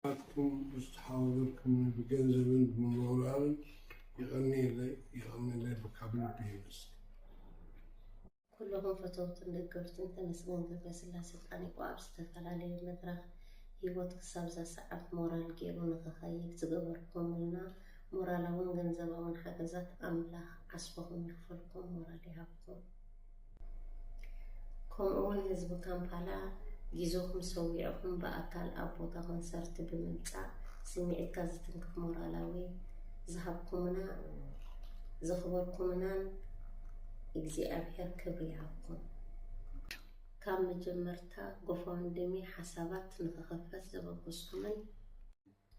ናትኩም ዝተሓባበርኩምኒ ብገንዘብን ብሞራልን የቐንየለይ፣ የቐንየለይ፣ ካብ ልቢ የመስግን። ኩለኹም ፈተውትን ደገፍትን ተመስገን ገብረስላሴ ጣኒቆ ኣብ ዝተፈላለየ መድረኽ ህይወት ክሳብ እዛ ሰዓት ሞራል ገይሩ ንኽኸይድ ዝገበርኩምልና ሞራላውን ገንዘባውን ሓገዛት ኣምላኽ ዓስብኹም ይኽፈልኩም፣ ሞራል ይሃብኩም። ከምኡ እውን ህዝቢ ካምፓላ ጊዜኹም ሰዊዕኹም ብኣካል ኣብ ቦታ ኮንሰርት ብምምጻእ ስምዒትካ ዝትንክፍ ሞራላዊ ዝሃብኩምና ዘኽበርኩምናን እግዚኣብሔር ክብሪ ይሃብኩም። ካብ መጀመርታ ጎፋውንድሚ ሓሳባት ንኽኸፈት ዘበገስኩምን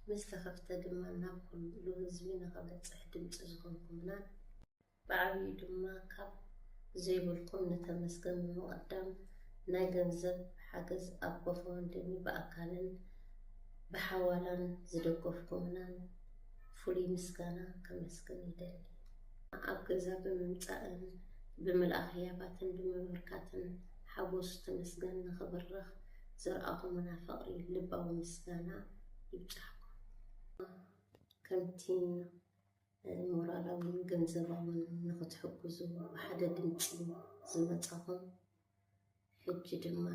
ምስ ተኸፍተ ድማ ናብ ኩሉ ህዝቢ ንኽበጽሕ ድምፂ ዝኾንኩምናን ብዓብዩ ድማ ካብ ዘይብልኩም ንተመስገን ብምቕዳም ናይ ገንዘብ ሓገዝ ኣብ ጎፋውንድሚ ብኣካልን ብሓዋላን ዝደገፍኩምናን ፍሉይ ምስጋና ከመስግን ይደሊ። ኣብ ገዛ ብምምጻእን ብምልኣኽ ህያባትን ብምብርካትን ሓጎስ ተመስገን ንኽብርኽ ዘርኣኹምና ፍቕሪ ልባዊ ምስጋና ይብጻሕኩም። ከምቲ ሞራላውን ገንዘባውን ንኽትሕግዙ ብሓደ ድምፂ ዝመጻኹም፣ ሕጂ ድማ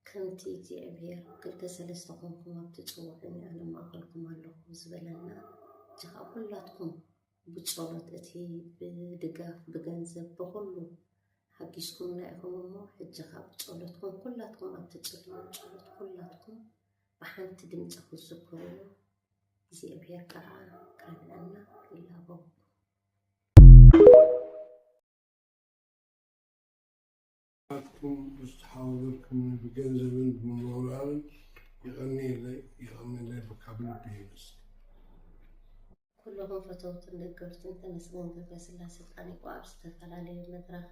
ከምቲ እግዚኣብሔር ክልተ ሰለስተ ኮንኩም ኣብ ትጽውዑኒ ኣነ ማእከልኩም ኣለኹ ዝበለና፣ ሕጂ ኸኣ ኩላትኩም ብጸሎት እቲ ብድጋፍ ብገንዘብ ብኹሉ ሓጊዝኩምና ኢኹም እሞ፣ ሕጂ ኸኣ ብጸሎትኩም ኩላትኩም ኣብ ትጽልዩ ጸሎት ኩላትኩም ብሓንቲ ድምጺ ክትዝክሩ እግዚኣብሔር ከኣ ክረድኣና ይላበወኩም። ናትኩም ዝተሓባበርኩምኒ ብገንዘብን ብሞራልን የቐንየለይ፣ የቐንየለይ፣ ካብ ልቢ የመስግን። ኩለኹም ፈተውትን ደገፍትን ተመስገን ገብረስላሴ ጣኒቆ ኣብ ዝተፈላለየ መድረኽ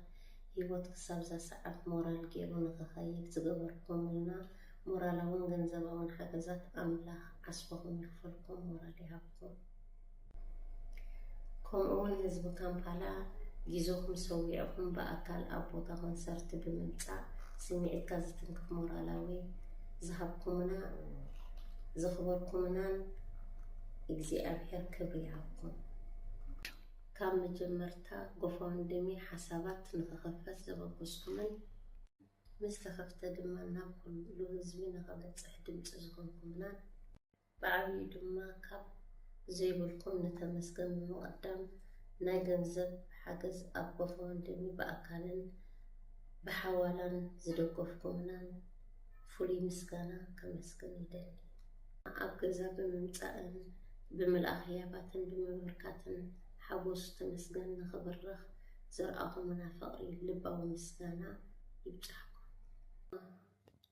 ህይወት ክሳብ እዛ ሰዓት ሞራል ገይሩ ንኽኸይድ ዝገበርኩምልና ሞራላውን ገንዘባውን ሓገዛት ኣምላኽ ዓስብኹም ይኽፈልኩም፣ ሞራል ይሃብኩም። ከምኡ እውን ህዝቢ ካምፓላ ጊዜኹም ሰዊዕኹም ብኣካል ኣብ ቦታ ኮንሰርት ብምምጻእ ስምዒትካ ዝትንክፍ ሞራላዊ ዝሃብኩምና ዘኽበርኩምናን እግዚኣብሔር ክብሪ ይሃብኩም። ካብ መጀመርታ ጎፋውንድሚ ሓሳባት ንኽኸፈት ዘበገስኩምን ምስ ተኸፍተ ድማ ናብ ኩሉ ህዝቢ ንኽበጽሕ ድምፂ ዝኾንኩምናን ብዓብዩ ድማ ካብ ዘይብልኩም ንተመስገን ብምቕዳም ናይ ገንዘብ ሓገዝ ኣብ ጎፋውንድሚ ብኣካልን ብሓዋላን ዝደገፍኩምናን ፍሉይ ምስጋና ከመስግን ይደሊ። ኣብ ገዛ ብምምጻእን ብምልኣኽ ህያባትን ብምብርካትን ሓጎስ ተመስገን ንኽብርኽ ዘርኣኹምና ፍቕሪ ልባዊ ምስጋና ይብጻሕኩም።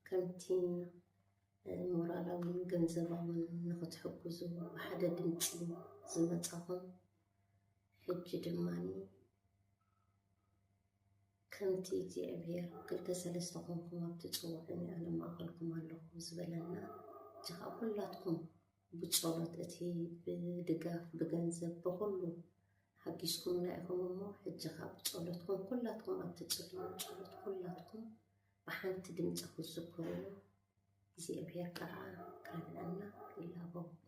ከምቲ ሞራላውን ገንዘባውን ንኽትሕግዙ ብሓደ ድምፂ ዝመጻኹም፣ ሕጂ ድማ ከምቲ እግዚኣብሔር ክልተ ሰለስተ ኮንኩም ኣብ ትጽውዑኒ ኣነ ማእከልኩም ኣለኹ ዝበለና፣ ሕጂ ኸኣ ኩላትኩም ብጸሎት እቲ ብድጋፍ ብገንዘብ ብኹሉ ሓጊዝኩምና ኢኹም እሞ፣ ሕጂ ኸኣ ብጸሎትኩም ኩላትኩም ኣብ ትጽልዩ ጸሎት ኩላትኩም ብሓንቲ ድምፂ ክትዝክሩ እግዚኣብሔር ከኣ ክረድኣና ይላበወኩም።